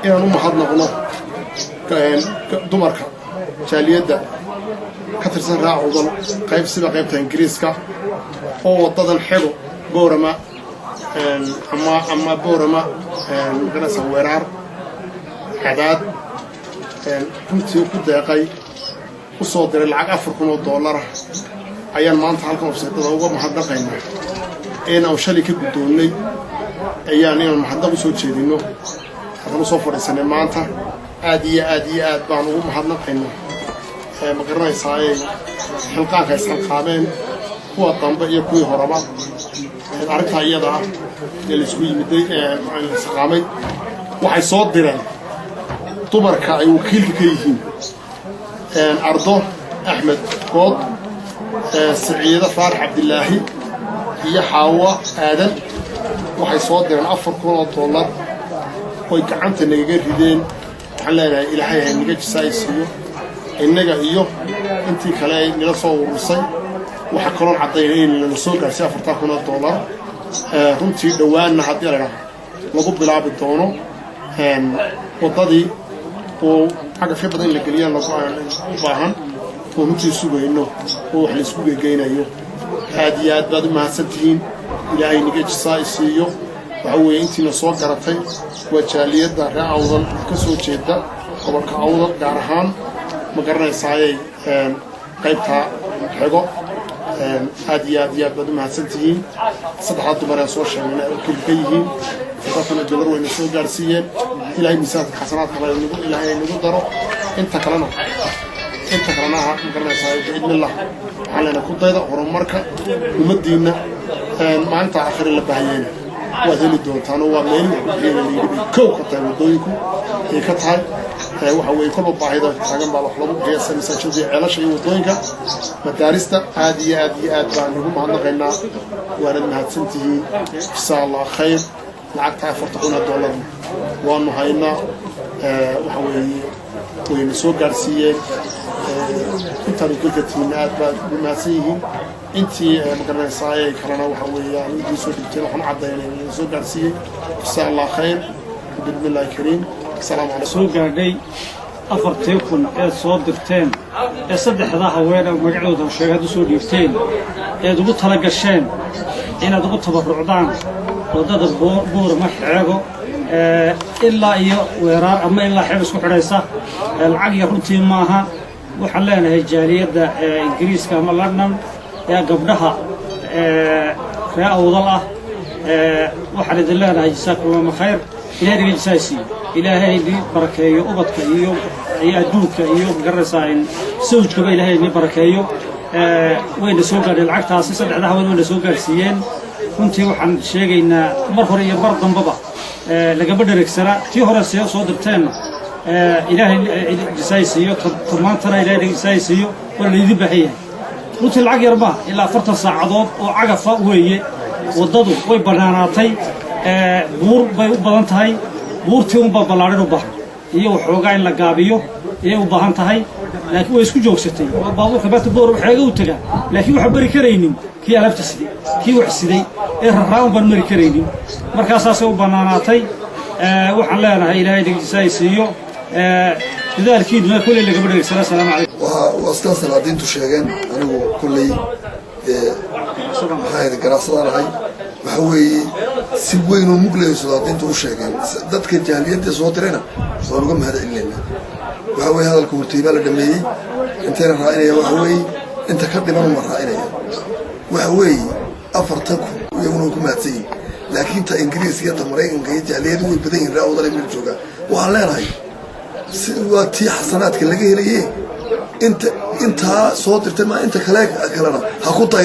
Inaan u mahadnaqno dumarka jaaliyadda ka tirsan reer Awdal, qayb sida qaybta Ingiriiska oo waddadan Xego Boorama ama Boorama maganaysa Weeraar Cadaad runtii ku deeqay, u soo diray lacag $4,000 ayaan maanta halkan website-ada uga mahadnaqaynaa. In aan shalay ka guddoonnay ayaan inaan mahadnaq u soo jeedinno halkan u soo fadhiisanay maanta. Aad iyo aad iyo aad baan ugu mahadnaqaynaa, ma garanaysaa, xilqaanka isxilqaameen kuwa dambe iyo kuwii horeba. Arrintaa iyada ah ee laisku yimiday isqaamay, waxay soo direen dumarka ay wakiilka ka yihiin Ardo Axmed Good, Siciido Faarax Cabdilaahi iyo Xaawa Aadan. Waxay soo direen $4,000 oy gacanta nagaga rideen. Waxaan leenahay, Ilaahay ha naga jisaa siiyo innaga iyo intii kale ay nala soo urursay. Waxaa kaloon caddaynay in lana soo gaarsiiy $4,000. Runtii dhowaanna haddii la idhaahdo lagu bilaabi doono waddadii oo cagafyo badan in la geliyaan u baahan, oo runtii sugayno oo wax laisku gegeynayo. Aad iyo aad baad u mahadsan tihiin. Ilaahay naga jisaa i siiyo. Waxa weeye intiina soo garatay waa jaaliyadda reer Awdal ka soo jeeda gobolka Awdal, gaar ahaan, ma garanaysaaye, qaybta Xego. Aad iyo aad iyo aad baad u mahadsan tihiin. Saddexdaa dumar ee soo sheegnayna ay wakiilka ka yihiin $4,000 wayna soo gaarsiiyeen. Ilaahay miisaanka xasanaadka Ilaahay nagu daro. Inta kalena ma garanaysaa, biidnillah waxaan leenahay ku dayda horumarka ummaddiinna. Maalinta aakhire la baahayeyna waad heli doontaan oo waa meeli wax ku bixiyana layidhi bay kow ka tahay, waddooyinku ay ka tahay. Waxa weeye kolba baahida taagan baa wax lagu bixiya, sida masaajidda, ceelasha iyo waddooyinka, madaarista. Aad iyo aad iyo aad baan ugu mahadnaqaynaa, waanad mahadsan tihiin. Insha Allah khayr. Lacagta $4,000-na waanu haynaa. Waxa weeye wayna soo gaadhsiiyeen. Intaan wakiilka tihiin aad baad ugu mahadsan yihiin. Intii magaranaysaayay kalena waxa weeyaan intii soo dhigteen waxaan u caddaynay in soo gaadhsiiyey. Insha Allah khayr, biidni illahi kariim. Asalaamu calaykum. Soo gaadhay 4,000 eed soo dirteen ee saddexdaa haween ee magacdooda sheegay hadda soo dhiibteen eed ugu tala gasheen inaad ugu tabarrucdaan waddada Buurama Xeego ilaa iyo Weeraar ama ilaa Xeego isku xidhaysa, lacag iyo runtii maaha. Waxaan leenahay jaaliyadda Ingiriiska ama London ee gabdhaha ree Awdal ah, waxaan idin leenahay jasaakumullahu khayr. Ilahay naga jisaa siiyo, Ilaahay idin barakeeyo ubadka iyo adduunka iyo, magaranaysaa, sawjkaba Ilaahay idin barakeeyo. Wayna soo gaadheen lacagtaasi, saddexda haween wayna soo gaadhsiiyeen. Runtii waxaan sheegaynaa mar hore iyo mar dambaba lagama dhereegsana. Tii hore see soo dirteenna Ilaahay jisaay siiyo, maantana Ilahay naga jisaay siiyo. Waa laydin baahan yahay runtii. Lacag yar maaha, ilaa 40 saacadood oo cagafa weeye. Waddadu way bannaanaatay, buur bay u badan tahay, buurtii unbaa ballaadhin u baahan iyo waxoogaa in la gaabiyo ayay u baahan tahay, laakiin way isku joogsatay. Baabuurka maanta Boor waxeega u tagaa, laakiin waxaan mari karaynin kii alaabta siday, kii wax siday ee raraa un baan mari karaynin. Markaasaasay u bannaanaatay. Waxaan leenahay Ilaahay dhegjisaay siiyo, dadaalkiinuna kolley lagama dhegeysana. Asalaamu calaykum. Waa sidaa salaadiintu sheegeen. Anigu kolley maxaa ahayd, ganacsadaan ahay. Waxa weeye si weyn oo muglayo salaadiintu u sheegeen. Dadka jaaliyadda soo dirayna waan uga mahad celinaynaa. Waxa weeye hadalka hortay baa la dhameeyey. Intayna raacinaya waxa weeye inta ka dhiman uma raacinaya. Waxa weeye 40,000 iyaguna way ku mahadsan yihin, laakiin ta Ingiriiska iyo ta Maraykanka iyo jaaliyadu way badan yihin. Raa Wadale meel joogaa waxaan leenahay si waa tii xasanaadka laga helaye. Inta intaa soo dirtay maa, inta kale kalena ha ku day.